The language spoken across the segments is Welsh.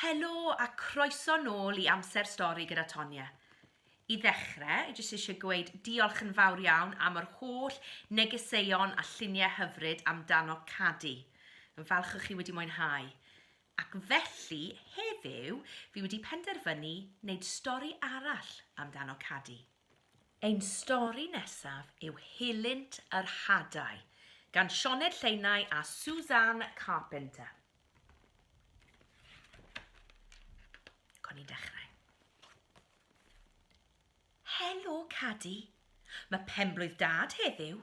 Helo a croeso nôl i Amser Stori gyda Tonya. I ddechrau, i jyst eisiau gweud diolch yn fawr iawn am yr holl negeseuon a lluniau hyfryd amdano Cadi. Yn falch o'ch chi wedi mwynhau. Ac felly, heddiw, fi wedi penderfynu wneud stori arall amdano Cadi. Ein stori nesaf yw Helynt yr Hadau, gan Sioned Lleinau a Suzanne Carpenter. Con ni'n dechrau. Helo, Cadi. Mae penblwydd dad heddiw.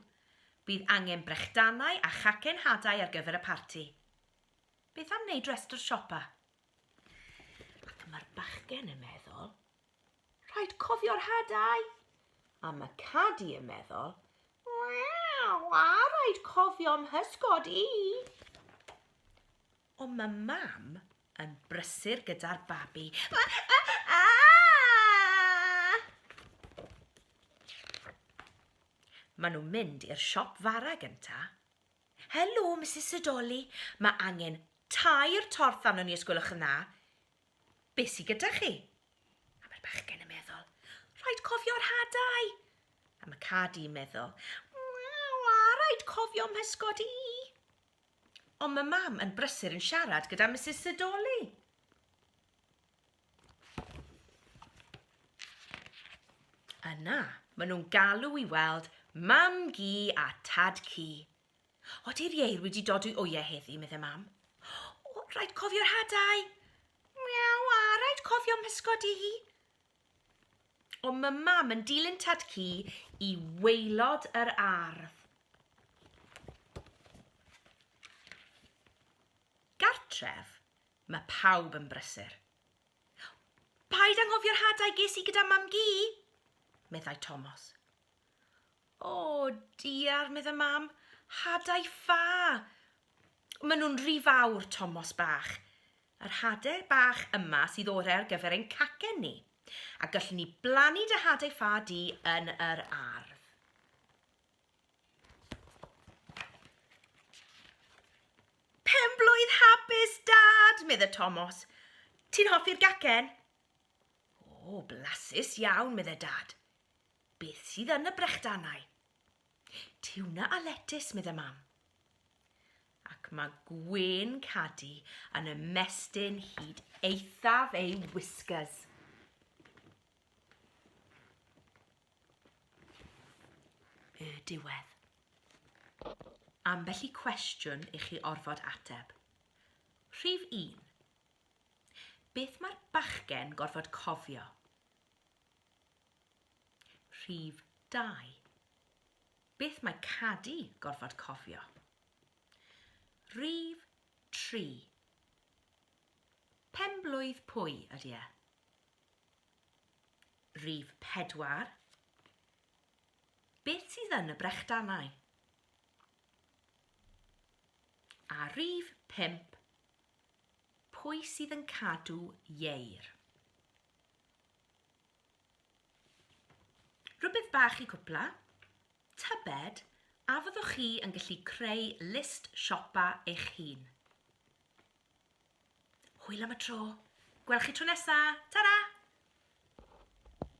Bydd angen brechdanau a chacen hadau ar gyfer y parti. Beth am wneud rhestr siopa? Ac mae'r bachgen yn meddwl, rhaid cofio'r hadau. A mae Cadi yn meddwl, waw, a rhaid cofio mhysgod i. Ond mae mam yn brysur gyda'r babi. Maen nhw'n mynd i'r siop fara gynta. Helo, Misus Sidoli. Mae angen tair torth arnon ni os gwelwch yn dda. Be sy gyda chi? A mae'r bachgen yn meddwl, rhaid cofio'r hadau. A mae Cadi yn meddwl, waw, a rhaid cofio mhysgod i. Ond mae mam yn brysur yn siarad gyda Misus Sidoli. Yna, maen nhw'n galw i weld mam-gu a tad-cu. Ody'r ieir wedi dod i wyau heddi, medde mam. O, rhaid cofio'r hadau. Miaw, a rhaid cofio mhysgod i. Ond mae mam yn dilyn tad-cu i waelod yr ardd. Gartref, mae pawb yn brysur. Paid anghofio'r hadau ges i gyda mam-gu, meddai Tomos. O, diar, meddai mam, hadau ffa. Maen nhw'n rhy fawr, Tomos bach. Yr hadau bach yma sydd orau ar gyfer ein cacen ni. A gallwn ni blannu dy hadau ffa di yn yr ardd. Penblwydd hapus, Dad, medde Tomos. Ti'n hoffi'r gacen? O, blasus iawn, medde Dad. Beth sydd yn y brechdanau? Tiwna a letys, medde Mam. Ac mae gwên Cadi yn ymestyn hyd eithaf ei whiskers. Y diwedd. Ambell i cwestiwn i chi orfod ateb. Rhif 1. Beth mae'r bachgen gorfod cofio? Rhif 2. Beth mae Cadi gorfod cofio? Rhif 3. Penblwydd pwy ydy e? Rhif 4. Beth sydd yn y brechdanau? A rhif 5. Pwy sydd yn cadw ieir? Rhywbeth bach i cwpla. Tybed a fyddwch chi yn gallu creu list siopa eich hun? Hwyl am y tro. Gwel chi tro nesa. Ta-ra!